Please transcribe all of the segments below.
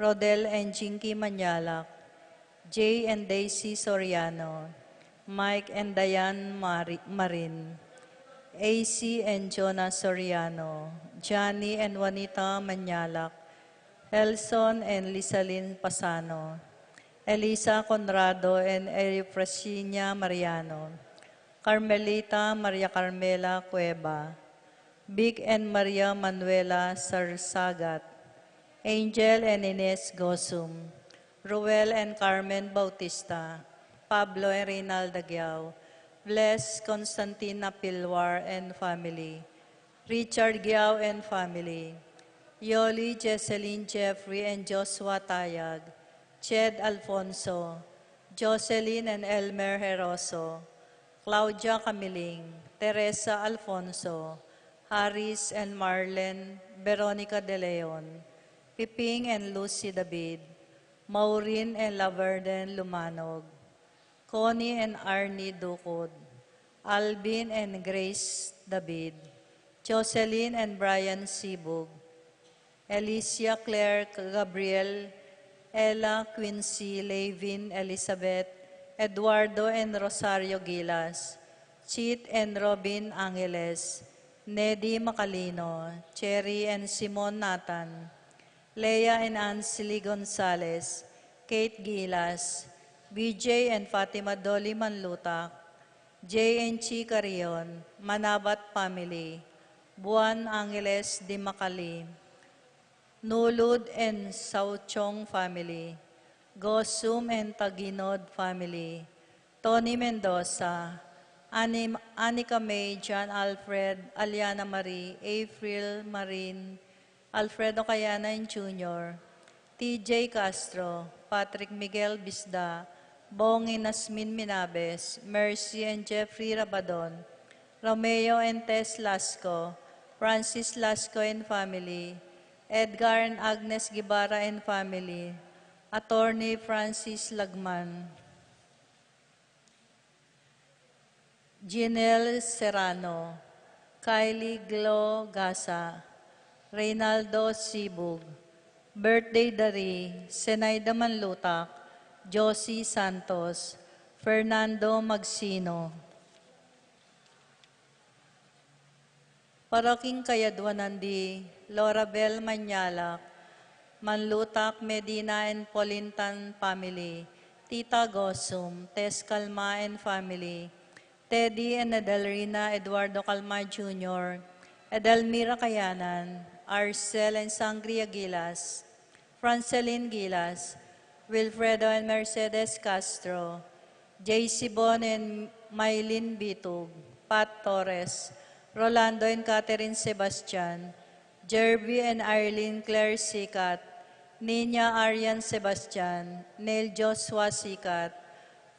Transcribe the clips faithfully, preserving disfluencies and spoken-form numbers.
Rodel and Jinky Manyalak, Jay and Daisy Soriano, Mike and Diane Mari- Marin, A C and Jonah Soriano, Johnny and Juanita Manyalak, Elson and Lisalin Pasano, Elisa Conrado and Eufrasina Mariano, Carmelita Maria Carmela Cueva, Vic and Maria Manuela Sarsagat, Angel and Ines Gosum, Ruel and Carmen Bautista, Pablo and Reynalda Giao, Bless Constantine Apilwar and family, Richard Giao and family, Yoli, Jesselyn, Jeffrey and Joshua Tayag, Ched Alfonso, Jocelyn and Elmer Heroso, Claudia Camiling, Teresa Alfonso, Harris and Marlen, Veronica De Leon, Piping and Lucy David, Maureen and Laverden Lumanog, Connie and Arnie Ducod, Alvin and Grace David, Jocelyn and Brian Sibug, Alicia Claire Gabriel, Ella Quincy Levin Elizabeth, Eduardo and Rosario Gilas, Chit and Robin Angeles, Nedy Macalino, Cherry and Simon Nathan, Leah and Ansley Gonzalez, Kate Gilas, B J and Fatima Dolly Manlutak, J and Chi Carrion, Manabat family, Buan Angeles Dimacali, Nulud and Sauchong family, Gosum and Taginod family, Tony Mendoza, Ani- Anika May, John Alfred, Aliana Marie, April Marin, Alfredo Kayanan Junior, T J Castro, Patrick Miguel Bisda, Bong and Asmin Minabes, Mercy and Jeffrey Rabadon, Romeo and Tess Lasco, Francis Lasco and family, Edgar and Agnes Guevara and family, Attorney Francis Lagman, Jinel Serrano, Kylie Glo Gasa, Reynaldo Sibug, Birthday Dari, Zenaida Manlutak, Josie Santos, Fernando Magsino. Paroking kayadwanan di Lorabel Manyalak, Manlutak Medina and Polintan family, Tita Gosum, Tess Calma and family, Teddy and Edelrina Eduardo Calma Junior, Edelmira Kayanan, Arcel and Sangria Gilas, Francelin Gilas, Wilfredo and Mercedes Castro, J C Bon and Mylene Bitug, Pat Torres, Rolando and Catherine Sebastian, Jerby and Arlene Claire Sikat, Nina Arian Sebastian, Neil Joshua Sikat,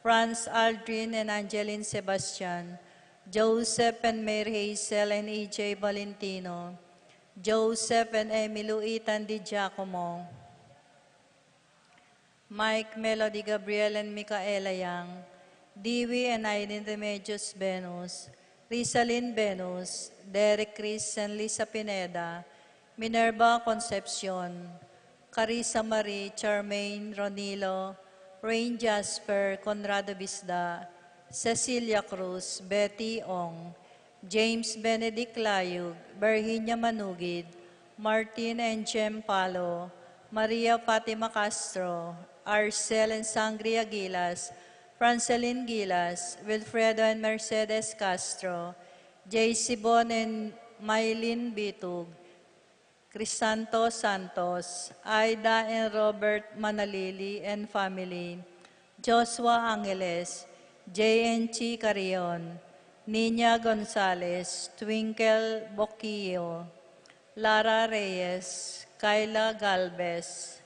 Franz Aldrin and Angeline Sebastian, Joseph and Mary Hazel and E J Valentino, Joseph and Emily Ethan Di Giacomo, Mike, Melody, Gabriel and Micaela Yang, Dewey and Aiden Remedios Venus, Rizalin Venus, Derek, Chris and Lisa Pineda, Minerva Concepcion, Carissa Marie, Charmaine, Ronilo, Rain Jasper, Conrado Bisda, Cecilia Cruz, Betty Ong, James Benedict Layug, Virginia Manugid, Martin and Jem Palo, Maria Fatima Castro, Arcel and Sangria Gilas, Francelin Gilas, Wilfredo and Mercedes Castro, J C Bon and Mylene Bitug, Crisanto Santos, Aida and Robert Manalili and family, Joshua Angeles, J N G Carrion, Nina Gonzalez, Twinkle Boquillo, Lara Reyes, Kyla Galvez.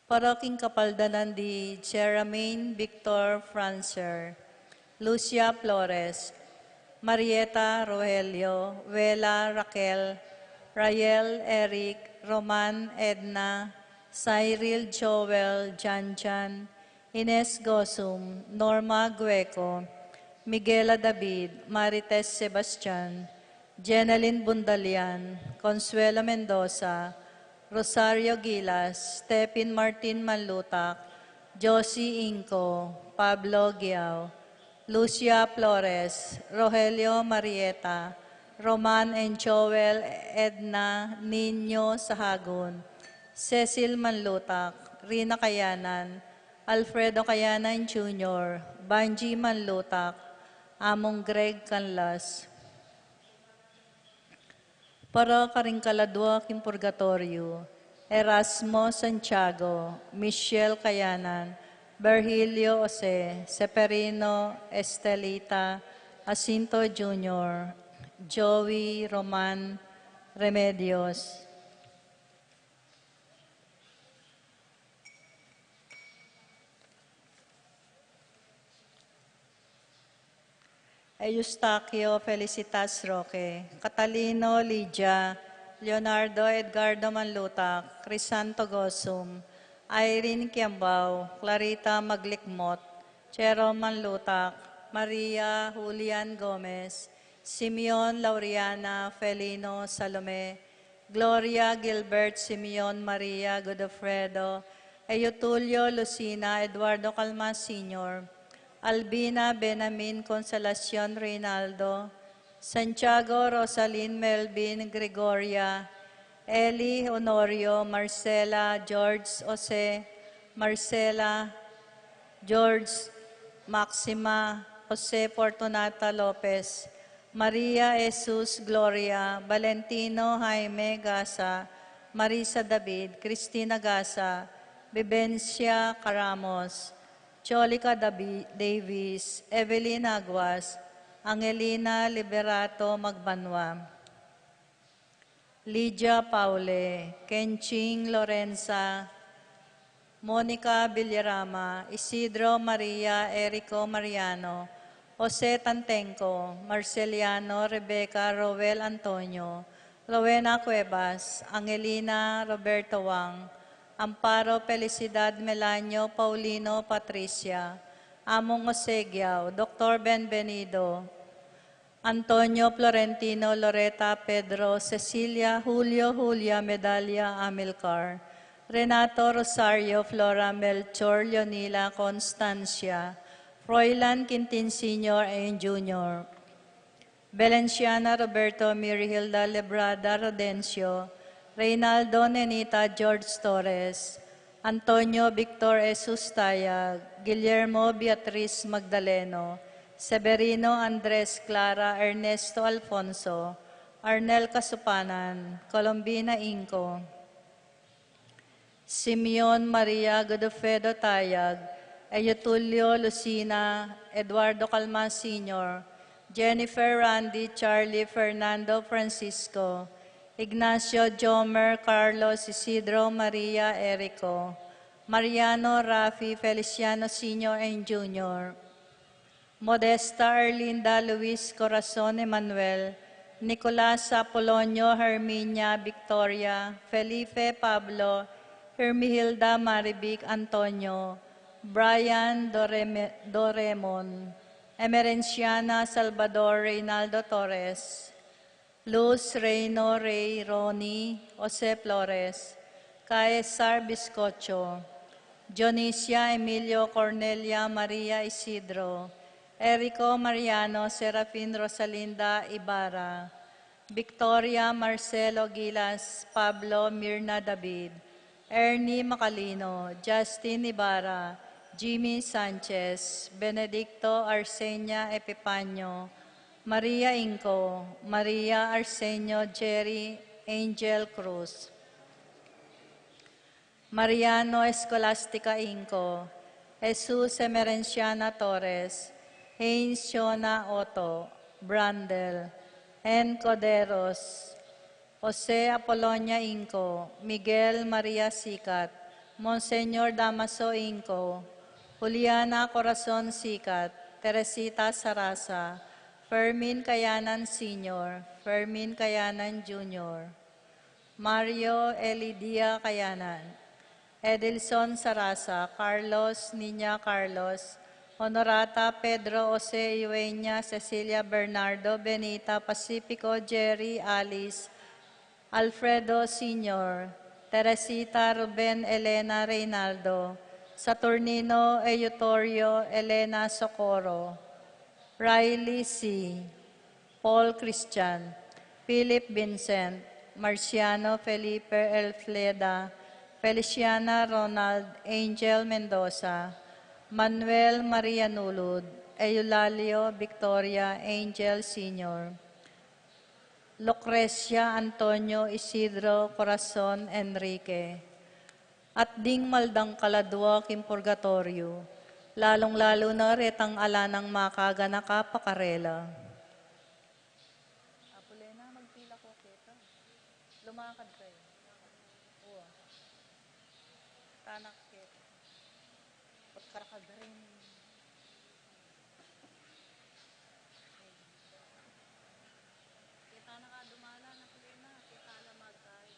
Paroking kapaldanan di Jeramaine Victor Francer, Lucia Flores, Marieta Rogelio, Wela Raquel, Rael Eric, Roman Edna, Cyril Joel, Janjan, Ines Gosum, Norma Gueco, Miguela David, Marites Sebastian, Jenalyn Bundalian, Consuelo Mendoza, Rosario Gilas, Stephen Martin Manlutak, Josie Inco, Pablo Giao, Lucia Flores, Rogelio Marieta, Roman and Joel, Edna, Nino Sahagun, Cecil Manlutak, Rina Kayanan, Alfredo Kayanan Junior, Banji Manlutak, Among Greg Canlas. Para karing kaladua king purgatoryo, Erasmo Santiago, Michelle Kayanan, Virgilio Jose, Seferino Estelita, Jacinto Junior, Joey Roman Remedios. Eustaquio Felicitas Roque, Catalino Lydia, Leonardo Edgardo Manlutak, Crisanto Gosum, Irene Kiambao, Clarita Maglikmot, Chero Manlutak, Maria Julian Gomez, Simeon Lauriana, Felino Salome, Gloria Gilbert, Simeon Maria Godofredo, Eutulio Lucina, Eduardo Calma Senior, Albina Benamin, Consolacion Reynaldo, Santiago Rosalin, Melvin Gregoria, Eli Honorio, Marcela, George Jose, Marcela, George, Maxima, Jose Fortunata Lopez, Maria Jesus Gloria, Valentino Jaime Gasa, Marisa David, Cristina Gasa, Vivencia Caramos, Cholica Davi-, Davis, Evelyn Aguas, Angelina Liberato Magbanua, Lydia Paule, Kenching Lorenza, Monica Villarama, Isidro Maria, Erico Mariano, Jose Tantenco, Marceliano, Rebecca, Roel Antonio, Rowena Cuevas, Angelina Roberto Wang, Amparo Felicidad Melanio, Paulino Patricia, Among Jose Giao, Doctor Benvenido, Antonio Florentino, Loreta Pedro, Cecilia, Julio Julia, Medalia Amilcar, Renato Rosario, Flora Melchor, Leonila Constancia, Froilan Quintin Senior and Junior, Valenciana Roberto, Mirihilda Lebrada Rodencio, Reynaldo Nenita George Torres, Antonio Victor Jesus Tayag, Guillermo Beatriz Magdaleno, Severino Andres Clara Ernesto Alfonso, Arnel Casupanan, Colombina Inco, Simeon Maria Godofredo Tayag, Eutulio Lucina, Eduardo Calma Senior, Jennifer Randy Charlie Fernando Francisco, Ignacio Jomer Carlos Isidro Maria Erico, Mariano Rafi Feliciano Senior and Junior, Modesta Erlinda Luis Corazon Emanuel, Nicolas Apolonio Herminia Victoria, Felipe Pablo, Hermihilda Marivic Antonio, Brian Doreme-, Doremon, Emerenciana Salvador Reynaldo Torres, Luz Reino Rey Roni, Jose Flores, Caesar Biscocho, Dionisia Emilio Cornelia Maria Isidro, Erico Mariano Serafin Rosalinda Ibarra, Victoria Marcelo Gilas, Pablo Mirna David, Ernie Macalino, Justin Ibarra, Jimmy Sanchez, Benedicto Arsenia Epipanio, Maria Inco, Maria Arsenio Jerry Angel Cruz, Mariano Escolastica Inco, Jesus Emerenciana Torres, Haynes Shona Otto, Brandel, N. Coderos, Jose Apolonia Inco, Miguel Maria Sicat, Monseñor Damaso Inco, Juliana Corazon Sicat, Teresita Sarasa, Fermin Kayanan Senior, Fermin Kayanan Junior, Mario Elidia Kayanan, Edilson Sarasa, Carlos Niña Carlos, Honorata Pedro Jose, Eugenia Cecilia Bernardo, Benita Pacifico, Jerry Alice, Alfredo Senior, Teresita Ruben Elena Reynaldo, Saturnino Eutorio Elena Socorro, Riley C., Paul Christian, Philip Vincent, Marciano Felipe Elfleda, Feliciana Ronald Angel Mendoza, Manuel Maria Nulud, Eulalio Victoria Angel Senior, Lucrecia Antonio Isidro Corazon Enrique, at ding maldang kaladua king purgatoryo, lalung-lalu na retang ala nang makaganaka pa karela. Apo Lena, magpila ko keta. Lumakad kayu. Uwa. Tanak keta. Ba't karakal da rin? Keta na ka dumala na, Apo Lena. Keta na magkay.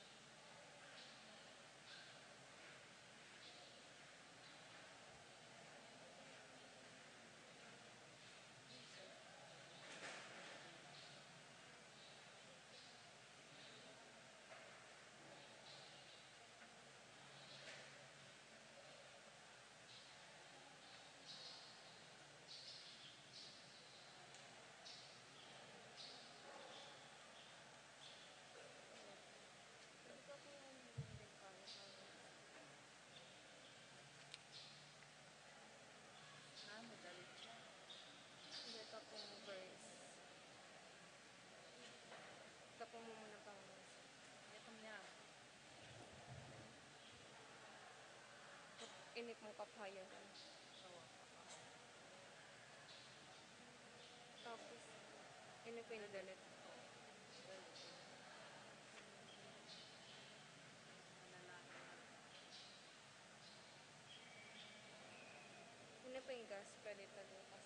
Ah, madalit siya. Hindi ka pong verse. Ka pong mumuna pang verse. Ito niya. Ini pong kapayagan. Tapos, ini po yung delete. Ini po yung gospel ito, Lucas.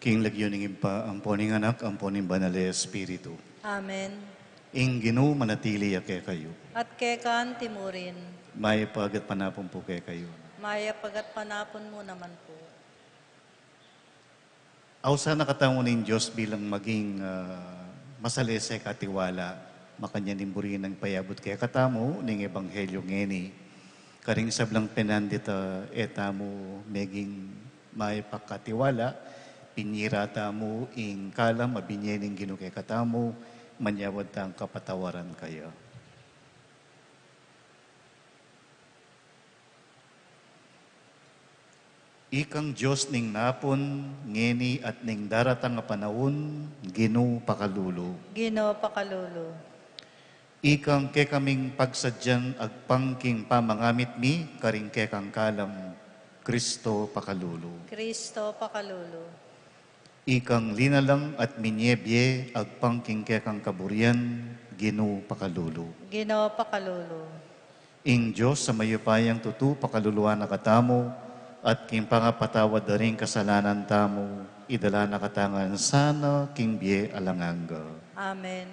King lagyu ning Ibpa, ampo ning Anak, ampo ning Banal a Espiritu. Amen. Ing Ginu manatili ya kekayu. At keka antimurin. Mayap a gatpanapun pu kekayu. Mayap a gatpanapun mu naman pu. Ausan na katamu ning Dios bilang maging, ah, masalese katiwala. Makanyan ing buri nang payabut kekatamu ning ebanghelyu ngeni. Karing sablang penandit a e tamu meging mayap a katiwala, pinyira tamu ing kalam a binye ning Ginu kekatamu, manyawad tang kapatawaran kaya. Ikang Dios ning napun, ngeni at ning daratang a panaun, Ginu pakalulu. Ginu pakalulu. Ikang kekaming pagsadyan agpang king pamangamit mi karing kekang kalam, Kristo pakalulu. Kristo pakalulu. Ikang linalang at minyebie agpang king kekang kaburian, Ginu pakalulu. Ginu pakalulu. Ing Dios a mayupayang tutu pakaluluan na katamu, at king pangapatawad da ring kasalanan tamu, idala na katamu ngan sana king bie alang angga. Amen.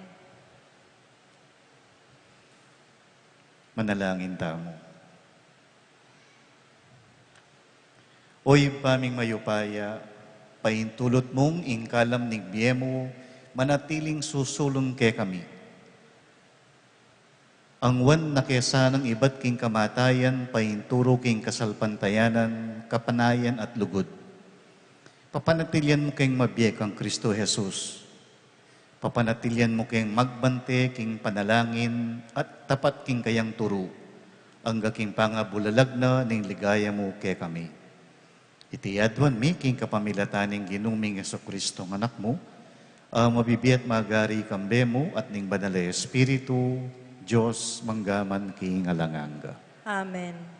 Manalangin tamu. O Ibpa ming mayupaya, paintulut mung ing kalam ning bie mu manatiling susulung kekami. Angwan na ke sanang ibat king kamatayan, painturu king kasalpantayanan, kapanayan at lugud. Papanatilian mu keng mabie kang Kristo Jesus. Papanatilian mu keng magbante king panalangin at tapat king kayang turu, angga king pangabulalag na ning ligaya mu kekami. Iti aduan mi king kapamilatan ning Ginu ming Jesucristo, Anak mu, a mabibie at magari kambe mu at ning Banal a Espiritu, Dios, mangga man king alang angga. Amen.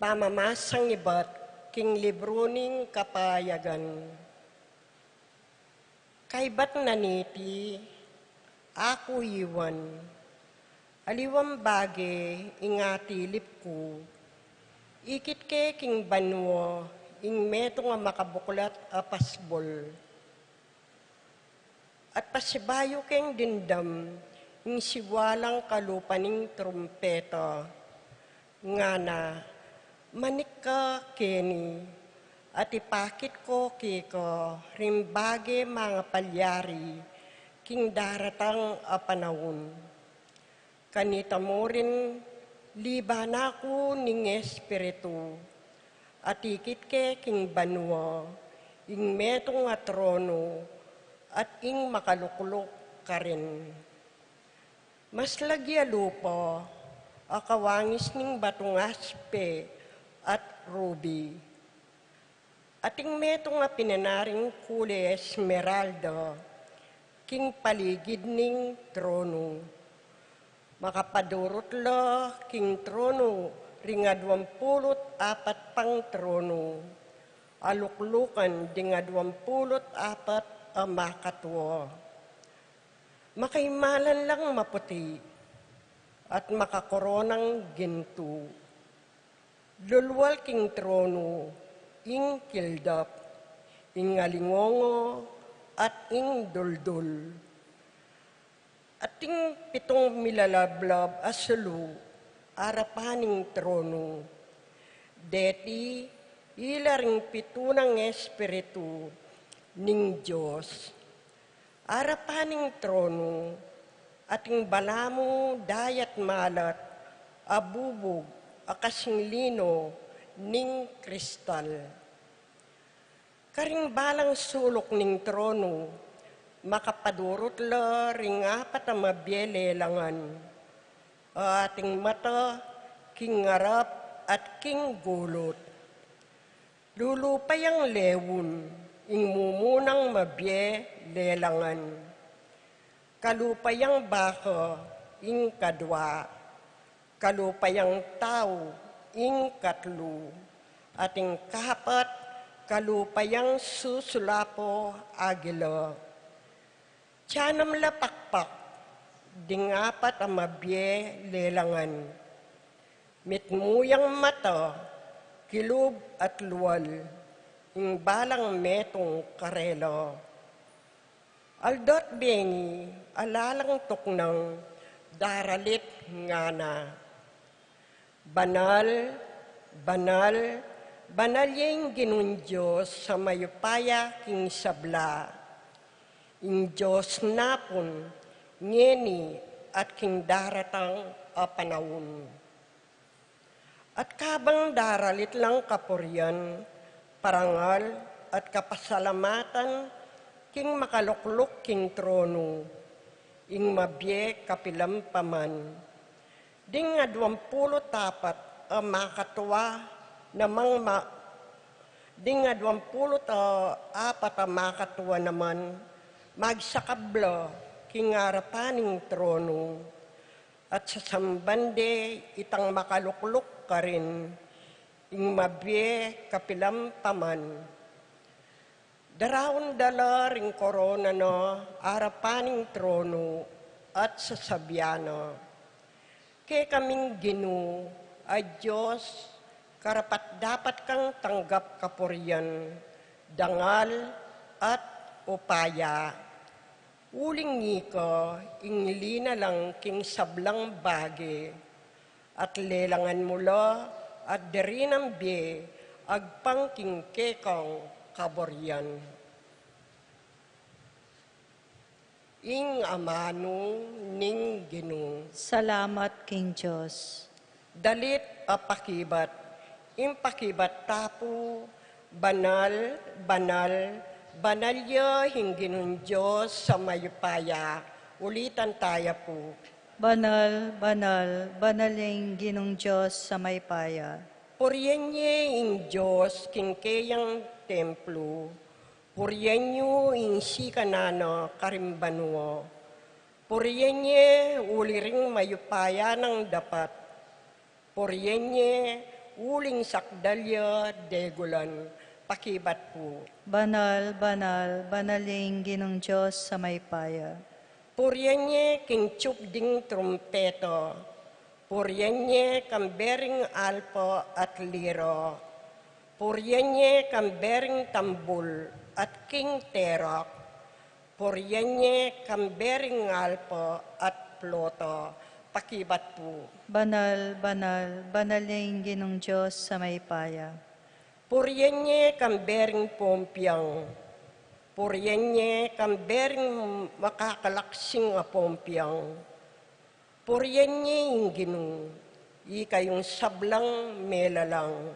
Pamamasang ibat king libru ning Kapayagan. Kaybat na niti, aku iwan, aliwang bage ing atilip ku, ikit ke king banua ing metung a makabuklat a pasbul. At pasibayu keng dimdam ing siwalang kalupa ning trumpeta, ngana, manik ka keni, at ipakit ko keka ring bage mangapalyari king daratang a panaun. Kanita mu rin libanan ku ning Espiritu, at ikit ke king banua ing metung a tronu at ing makalukluk karin. Mas lagi a lupa a kawangis ning batung aspe at rubi. Ating metung a pinanaring kule esmeralda king paligid ning tronu. Makapadurut la king tronu ring aduang pulu't apat pang tronu, aluklukan ding aduang pulu't apat a makatua. Makaimalan lang maputi at makakoronang gintu. Lulwal king tronu ing kildap, ing alingongo, at ing duldul. At ing pitung milalablab a sulu arapan ning tronu. Deti ila ring pitu nang espiritu ning Dios. Arapan ning tronu, ating balamu dayat malat a bubug a kasing lino ning kristal. Karing balang suluk ning tronu, makapadurut la ring apat a mabie lelangan, a ating mata king arap at king gulut. Lulupa yang leun ing mumunang mabie lelangan. Kalupa yang baka ing kadua. kalupayang tau ing katlu, at ing kapat, kalupayang susulapo agila. Tianam la pakpak ding apat a mabie lelangan. Mitmu yang mata, kilub at lual, ing balang metung karela. Aldo at bengi, ala lang tuknang, daralit ngana. Banal, banal, banal ya ing Ginung Dios a mayupaya king sabla. Ing Dios na pun, ngeni at king daratang a panaun. At kabang daralit lang kapurian, parangal, at kapasalamatan king makalukluk king tronu, ing mabie kapilan pa man. Ding aduang pulu't apat a makatua namang ma-, ding aduang pulu't apat a makatua naman, magsakab la king arapan ning tronu, at sasamban de itang makalukluk karin, ing mabie kapilan pa man. Daraun da la ring korona na arapan ning tronu at sasabian na, Kekaming Ginu, a Dios, karapat-dapat kang tanggap kapurian, dangal, at upaya. Uling ika ing linalang king sablang bage, at lelangan mu la at diri nang bie agpang king kekang kaburian. Ing amanu ning Ginu. Salamat king Dios. Dalit a pakibat. Ing pakibat ta pu, banal, banal, banal ya ing Ginung Dios a mayupaya. Ulitan taya pu. Banal, banal, banal ya ing Ginung Dios a mayupaya. Purian ye ing Dios king keyang templu. Purian yu ing sikanan na karing banua. Purian ye uli ring mayupaya nang dapat. Purian ye uling sakdal ya degulan. Pakibat pu. Banal, banal, banal ya ing Ginung Dios a mayupaya. Purian ye king tiup ding trumpeta. Purian ye kambe ring alpa at lira. Purian ye kambe ring tambul at king terak. Purian ye kambe ring alpa at plota. Pakibat pu. Banal, banal, banal ya ing Ginung Dios a mayupaya. Purian ye kambe ring pompiang. Purian ye kambe ring makakalaksing a pompiang. Purian ye ing Ginu, ikayung sablang melalang.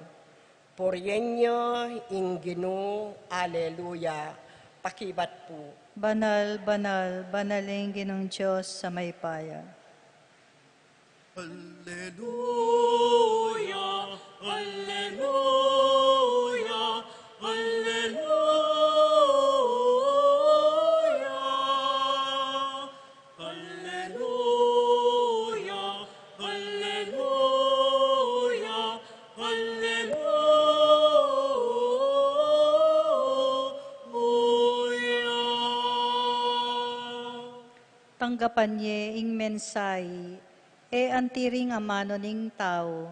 Purian ye ing Ginu, aleluya. Pakibat pu. Banal, banal, banal ing Ginung Dios a mayupaya. Alleluia, alleluia, alleluia. Alleluia, alleluia, alleluia. Tanggapan ye ing mensahe, e anti ring amanu ning tau,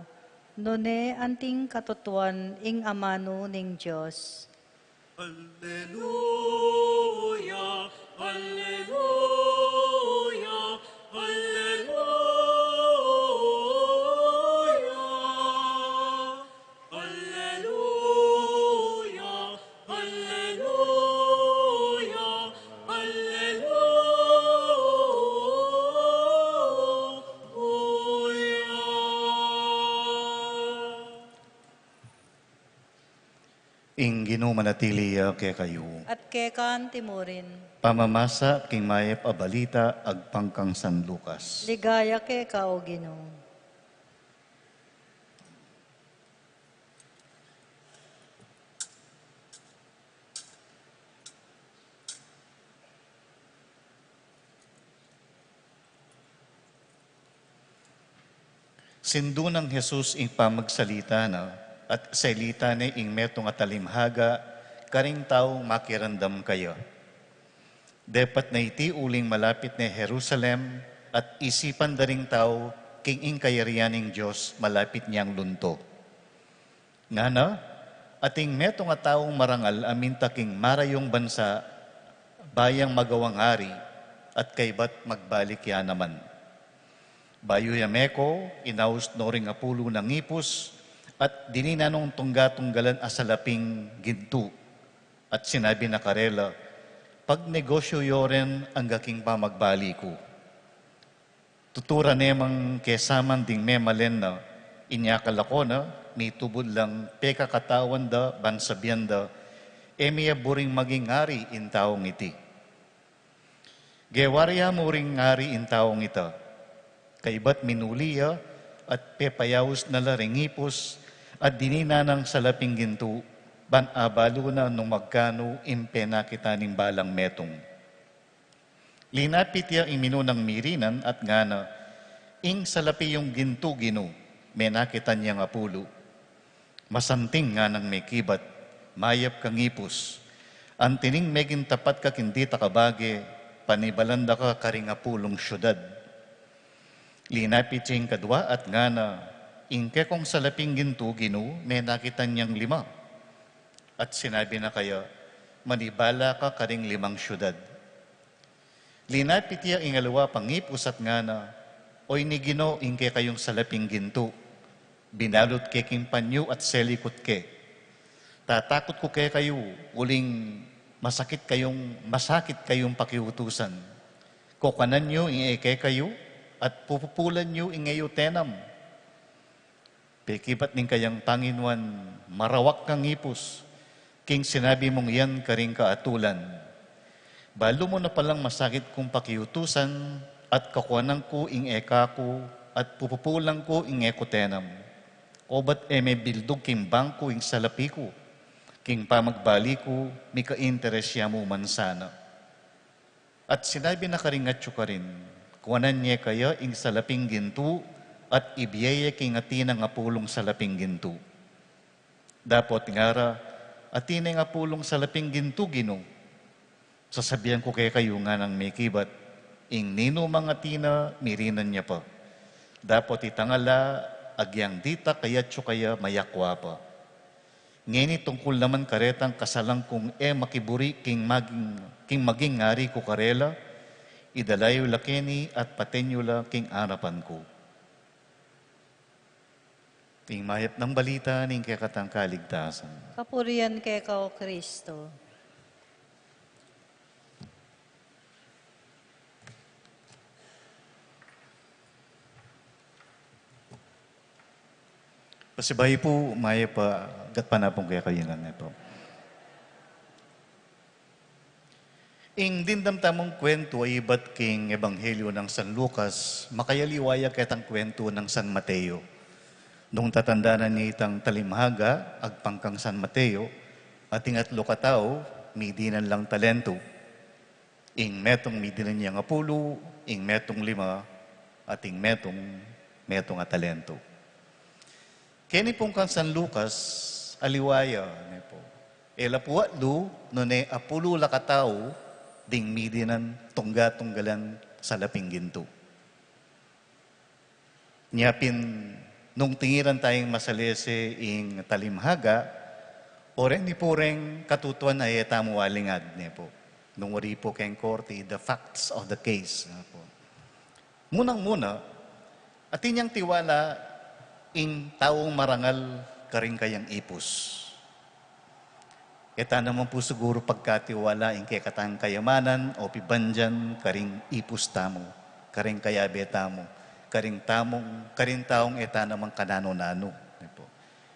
nune anting katutuan ing amanu ning Dios. Alleluia, alleluia, alleluia. Alleluia, alleluia, alleluia. Ing Ginu manatili ya kekayu. At keka antimurin. Pamamasa king mayap a balita agpang kang San Lucas. Ligaya keka, O Ginu. Sindu nang Jesus ing pamagsalita na, at selita ne ing metung a talimhaga karing taung makiramdam kaya. Depat na iti uling malapit ne Jerusalem, at isipan da ring tau king ing kayarian ning Dios malapit yang lunto. Ngana, ating metung a taung marangal a minta king marayung bansa, ba yang magawang ari, at kaybat magbalik ya naman. Bayu ya meko, inaus no ring apulu nang ipus, at dininan nong tungga-tunggalan a salaping gintu, at sinabi na karela, "Pagnegosyu yo ren angga king pamagbalik ku." Tutu ra ne mang kesaman ding memalen na, inya kalako na, mitubud lang pekakatawan da ban sabian da, "E me ya buring maging ari ing taung iti." Gewa ra ya mu ring ari ing taung ita. Kaybat minuli ya, at pepayaus na la ring ipus, at dininan nang salaping gintu, ban abalu na nung magkanu ing penakit ning balang metung. Linapit ya ing minunang mirinan at ngana, "Ing salapi yung gintu, Ginu, menakit yang apulu." "Masanting," nganang mekibat, "mayap kang ipus. Antining meging tapat ka king ditak a bage, panibalan da ka karing apulung siudad." Linapit ya ing kadwa at ngana, "Ing kekong salaping gintu, Ginu, menakit yang lima." At sinabi na kaya, "Manibala ka karing limang siudad." Linapit ya ing aliwa pang ipus at ngana, "Oyni Ginu, ing kekayung salaping gintu, binalut ke king panyu at selikut ke. Tatakut ku kekayu, uling masakit kayung, masakit kayung pakiutusan. Kukuanan yu ing e kekayu, at pupupulan yu ing e yu tenam." Pekibat ning kayang panginuan, "Marawak kang ipus, king sinabi mung yan karing kaatulan. Balu mu na palang masakit kung pakiutusan, at kakuanan ku ing e kaku, at pupupulan ku ing e ku tenam. Obat e me bildug king bangku ing salapi ku, king pamagbalik ku, mika-interes ya mu man sana." At sinabi na karing atyu karin, "Kuanan ye kaya ing salaping gintu, at ibie ye king atin a apulung salaping gintu." "Dapot ngara, atin ing apulung salaping gintu, Ginu." "Sasabian ku kekayu," nganang mekibat, "ing ninumang atin a, mirinan ya pa. Dapot itang ala, agyang ditak a atyu kaya mayakwa pa. Ngeni tungkul naman karetang kasalan kung e makiburi king maging, king maging ari ku karela, idala yu la keni at paten yu la king arapan ku." Ing mayap nang balita ning kekatang kaligtasan. Kapurian keka, O Kristo. Pasibayu pu, mayap a gatpanapun kekayu ngan, e pu. Ing dimdam tamung kuwentu a ibat king Ebanghelyo nang San Lucas, makayaliwa ya ketang kuwentu nang San Mateo. Nung tatandanan ye itang talimhaga, agpang kang San Mateo, ating atlu katau, midinan lang talentu. Ing metung midinan yang apulu, ing metung lima, at ing metung, metung a talentu. Keni pung kang San Lucas, aliwa ya, ne pu. E la pu atlu, nune apulu la katau, ding midinan tungga-tunggalan salaping gintu. Nya pin, nung tingiran tayang masalese ing talimhaga, o reni pu reng katutuan a e tamu alingad, ne pu. Nung wari pu keng korte, the facts of the case, ne pu. Munang-muna, atin yang tiwala ing taung marangal karing kayang ipus. E ta naman pu siguru pagkatiwala ing kekatang kayamanan o pibandian karing ipus tamu, karing kayabe tamu, karing tamung, karing taung e ta naman kananu-nanu, ne pu.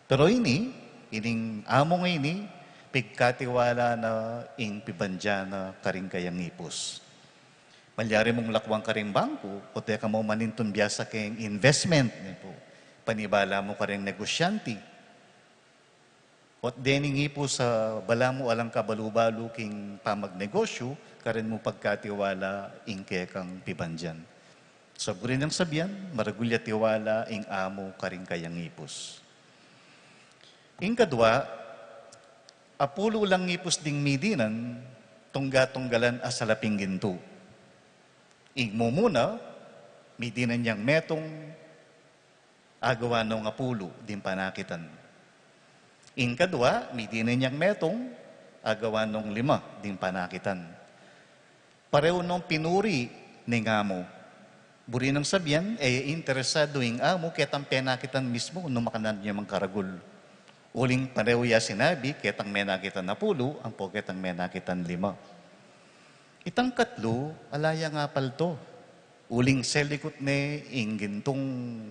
Pero ini, ining amu ngeni, pigkatiwala na ing pibandian na karing kayang ipus. Malyari mung lakuan karing bangku, o teka mu manintun biasa keng investment, ne pu. Panibala mu karing negosyante. Ot dening ipus a balamu alang kabalu-balu king pamagnegosyu, karin mu pagkatiwala ing kekang pibandian. Sa buri nang sabian, maragul ya tiwala ing amu karing kayang ipus. Ing kadwa, apulu lang ipus ding midinan, tungga-tunggalan a salaping gintu. Ing mumuna, midinan yang metung, agawa nong apulu ding panakitan. Ing kadwa, midinan yang metung, agawa nong lima ding panakitan. Pareu nong pinuri ning amu. Buri nang sabian, e ya interesadu ing amu ketang penakitan mismu nung makananu ya mang karagul. Uling pareu ya sinabi ketang menakitan apulu ampo ketang menakitan lima. Itang katlu, ala yang apaltu. Uling selikut ne ing gintung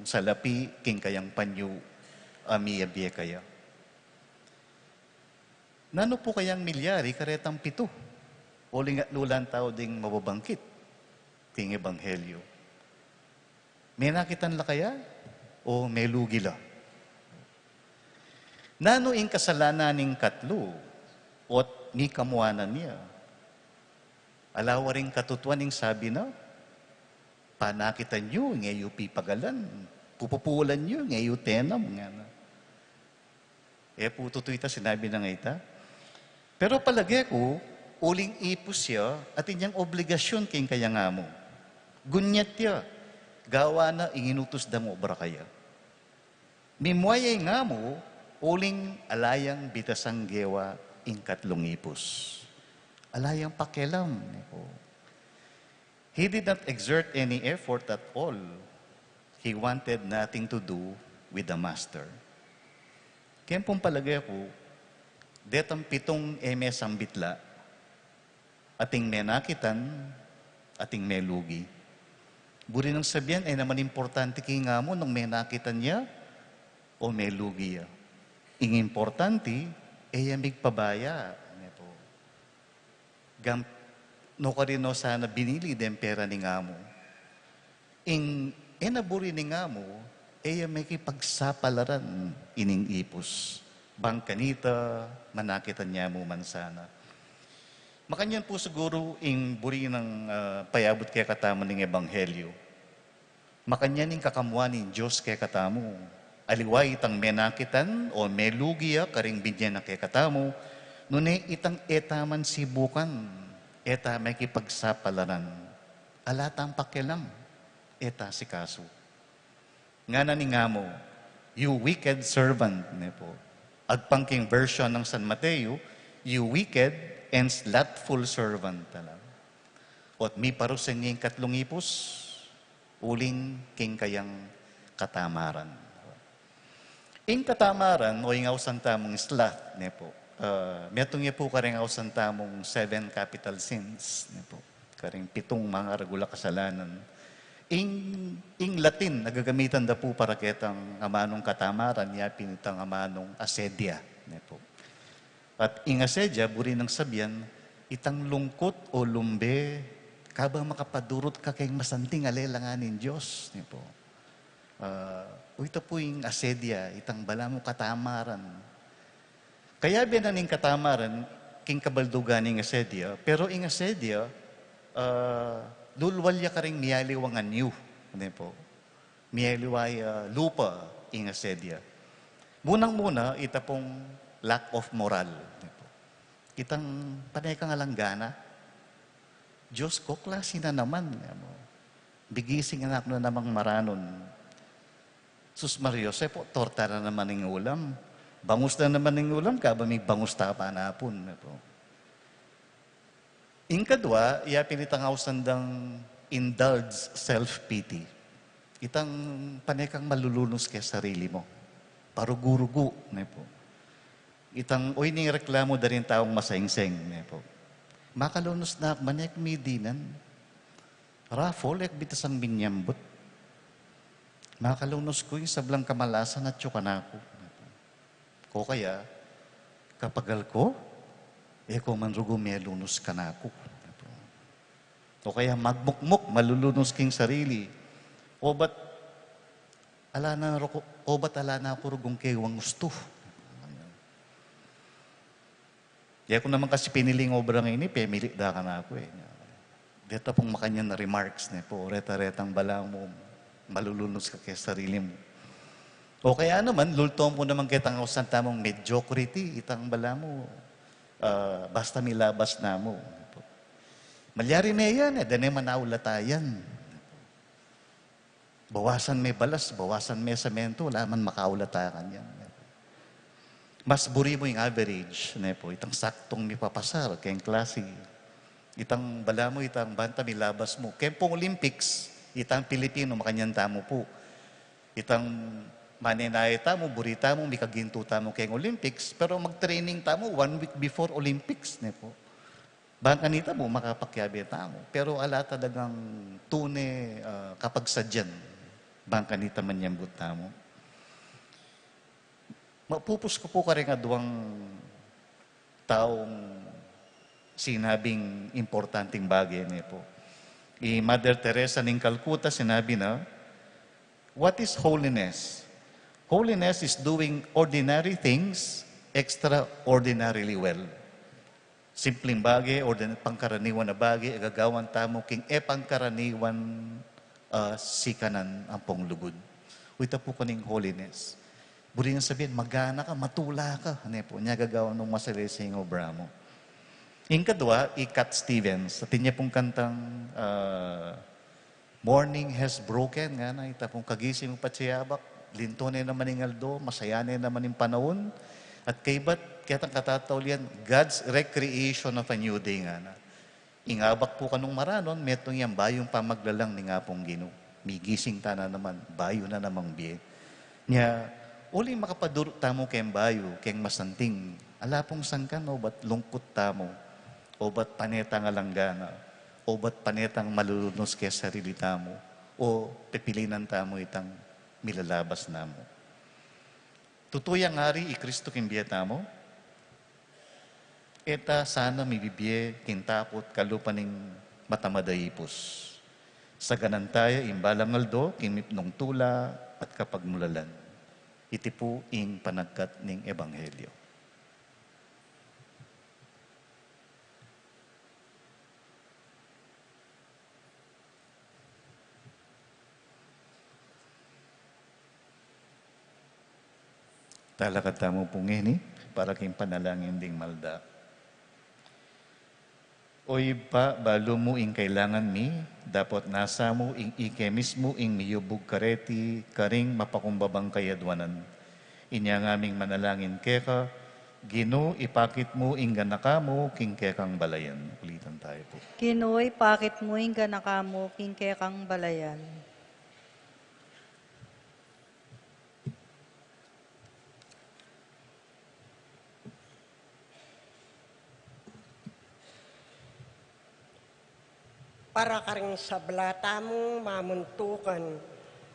salapi king kayang panyu a miyabie kaya. Nanu pu kayang milyari karetang pitu? Uling atlu lang tau ding mababangkit king ebanghelyu. Menakitan la kaya o melugi la? Nanu ing kasalanan ning katlu? Ot mikamuanan ya. Ala waring katutuan ing sabi na, "Panakitan yu, nge yu pipagalan. Pupupulan yu, nge yu tenam," ngana. E pu tutu ita sinabi nang ita. Pero palage ku, uling ipus ya, atin yang obligasyun king kayang amu. Gunyat ya, gawa na ing inutus dang obra kaya. Mimua ya ing amu, uling ala yang bitasang gewa ing katlung ipus. Ala yang pakialam, ne pu. He did not exert any effort at all. He wanted nothing to do with the master. Kaya pung palage ku, detang pitung e me sambit la, ating menakitan, ating melugi. Buri nang sabian, e naman importante king amu nung menakitan ya o melugi ya. Ing importante, e ya migpabaya, ne pu. Gam-, nukarin no sana binili deng pera ning amu. Ing e na buri ning amu, e ya mekipagsapalaran ining ipus. Bang kanita, manakitan ya mu man sana. Makanyan pu siguru ing buri nang, ah, payabut kekatamu ning ebanghelyu. Makanyan ing kakamuan ning Dios kekatamu. Aliwa itang menakitan o melugi ya karing binye na kekatamu, nune itang e ta man sibukan, e ta mekipagsapalaran. Ala tang pakialam, e ta sikasu. Ngana ning amu, "You wicked servant," ne pu. Agpang king version nang San Mateo, "You wicked and slothful servant," talaga. Ot miparusen ing katlung ipus, uling king kayang katamaran. Ing katamaran o ing ausan tamung sloth, ne pu. Ah, metung ya pu karing ausan tamung seven capital sins, ne pu. Karing pitung mangaragul a kasalanan. Ing, ing Latin a gagamitan da pu para ketang amanung katamaran, ya pin itang amanung asedia, ne pu. At ing asedia, buri nang sabian, itang lungkut o lumbe, kabang makapadurut ka keng masanting a lelangan ning Dios, ne pu. Ah, o ita pu ing asedia, itang balamu katamaran. Kayabe na ning katamaran, king kabaldugan ning asedia, pero ing asedia, ah, lulwal ya karing miyaliwang anyu, ne pu. Miyaliwa ya lupa ing asedia. Munang-muna, ita pung lack of moral, ne pu. Itang pane kang alang gana. Diyos ko, klase na naman, ne pu. Bigising anak na namang maranun. Sus Maria Jose pu, torta na naman ing ulam. Bangus na naman ing ulam, kabang migbangus ta pa napun, ne pu. Ing kadwa, ya pin itang ausan dang indulge self-pity. Itang pane kang malulunus keng sarili mu. Parugu-rugu, ne pu. Itang, o, ining reklamu da ring taung masaingseng, ne pu. Makalunus na ku, manek midinan. Raffle, e ku bitasang minyambut. Makalunus ku ing sablang kamalasan atyu kanaku. O kaya, kapagal ku, e ku man rugu melunus kanaku. O kaya, magmukmuk, malulunus king sarili. Obat ala na ruku, obat ala na ku rugung kewang ustu. E ku naman kasi piniling obra ngeni, pemilit da kanaku e. Deta pung makanyan a remarks, ne pu, reta-retang balamu malulunus ka keng sarili mu. O kaya naman, lulton mu naman ketang ausan tamung mediocrity, itang balamu, ah, basta milabas na mu. Malyari ne yan, e, dane manaulata yan. Bawasan me balas, bawasan me semento, ala man makaulata kanyan. Mas buri mu ing average, ne pu, itang saktong mipapasar keng klasi. Itang balamu, itang banta milabas mu. Keng pung Olympics, itang Pilipino, makanyan tamu pu. Itang manenaya tamu, buri tamu, mikagintu tamu keng Olympics, pero mag-training tamu one week before Olympics, ne pu. Bang kanita mu, makapakiabe tamu. Pero ala talagang tune, ah, kapagsadyan. Bang kanita manyambut tamu. Mapupus ku pu karing aduang taung sinabing importanteng bage, ne pu. I Mother Teresa ning Calcutta, sinabi na, "What is holiness? Holiness is doing ordinary things extraordinarily well." Simpleng bage, ordin-, pangkaraniwan a bage, e gagawan tamu king e pangkaraniwan, ah, sikanan ampong lugud. Uy, ita pu kaning holiness. Buri nang sabian, magana ka, matula ka, ne pu, nya gagawan mung masalese ing obra mu. Ing kadua, i Cat Stevens, atin ya pung kantang, ah, "Morning has broken," ngana, ita pung kagising mu patse abak, linto ne naman ing aldo, masaya ne naman ing panaun, at kaybat, ketang katataulian, God's recreation of a new day, ngana. Ing abak pu kanung maranon, metung yang bayung pamaglalang ning Apung Ginu. Migising ta na naman, bayu na namang bie. Nya, uling makapaduru tamu keng bayu, keng masanting, ala pung sangkan obat lungkut tamu, obat pane tang alang gana, obat pane tang malulunus keng sarili tamu, o pepilinan tamu itang milalabas namu. Tutu yang ari i Kristu king bie tamu, e ta sana mibibie king takut kalupa ning matamad a ipus. Saganan taya ing balang aldo king mipnung tula at kapagmulalan. Iti pu ing panagkat ning ebanghelyo. Talakad tamu pu ngeni para king panalangin ding malda. O Ibpa, balu mu ing kailangan mi, dapot nasa mu ing ike mismu ing miyubug kareti karing mapakumbabang kayadwanan. Inya ngaming manalangin keka, Ginu, ipakit mu ing ganaka mu king kekang balayan. Ulitan tayo pu. Ginu, ipakit mu ing ganaka mu king kekang balayan. Para karing sabla tamung mamuntukan,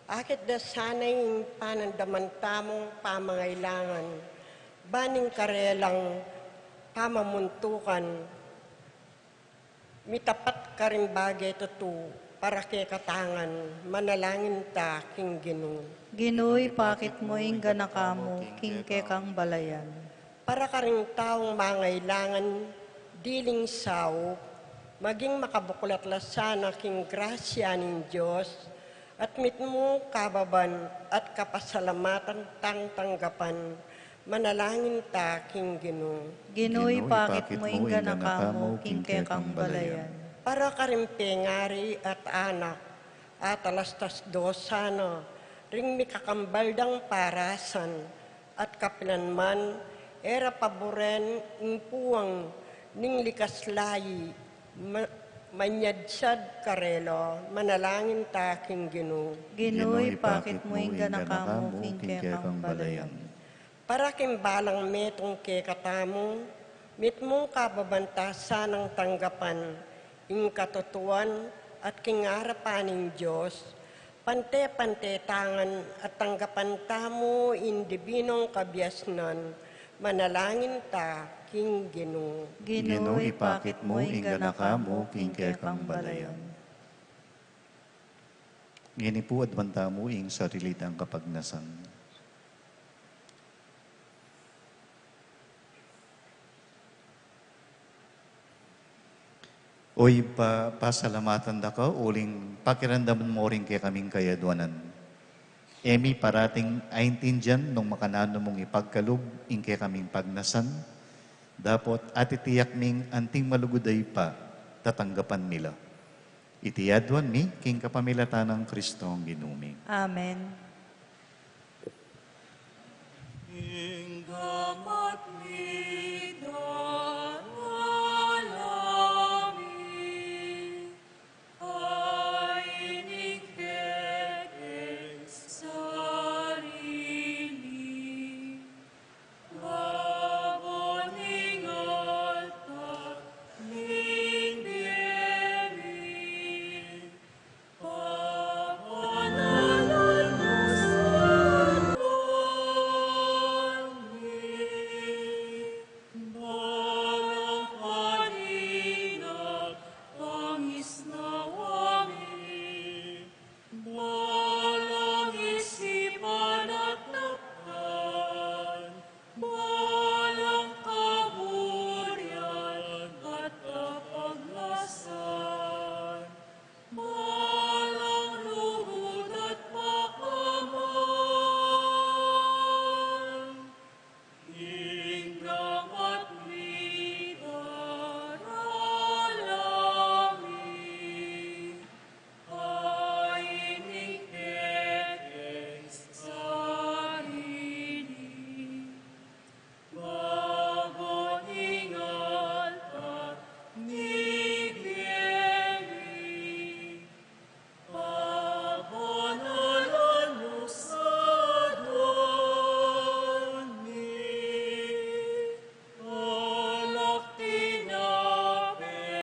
akit da sana ing panandaman tamung pamangailangan, ban ing karelang pamamuntukan mitapat karing bage tutu para kekatang ngan. Manalangin ta king Ginu. Ginu, ipakit mu ing ganaka mu king kekang balayan. Para karing taung mangailangan diling saup, maging makabuklat la sana king grasya ning Dios, at mitmung kababan at kapasalamatan tang tanggapan. Manalangin ta king Ginu. Ginu, ipakit mu ing ganaka mu king kekang balayan. Para karing pengari at anak, atalastas do sana ring mikakambal dang parasan, at kapilan man e ra paburen ing puang ning likas layi, ma-, manyadsad karela. Manalangin ta king Ginu. Ginu, ipakit mu ing ganaka mu king kekang balayan. Para king balang metung kekatamu, mitmung kababan ta sanang tanggapan ing katutuan at king arapan ning Dios, pante-pante ta ngan at tanggapan tamu ing dibinung kabiasnan. Manalangin ta king Ginu. Ginu, ipakit mu ing ganaka mu king kekang balayan. Ngeni pu, aduan tamu ing sarili tang kapagnasan. O Ibpa, pasalamatan da ka uling pakiramdaman mu ring kekaming kayaduanan. E mi parating aintindian nung makananu mung ipagkalub ing kekaming pagnasan, dapot atitiyak ming anting malugud a Ibpa, tatanggapan mi la. Iti aduan mi king kapamilatan nang Kristong Ginu mi. Amen. Ing gamat mi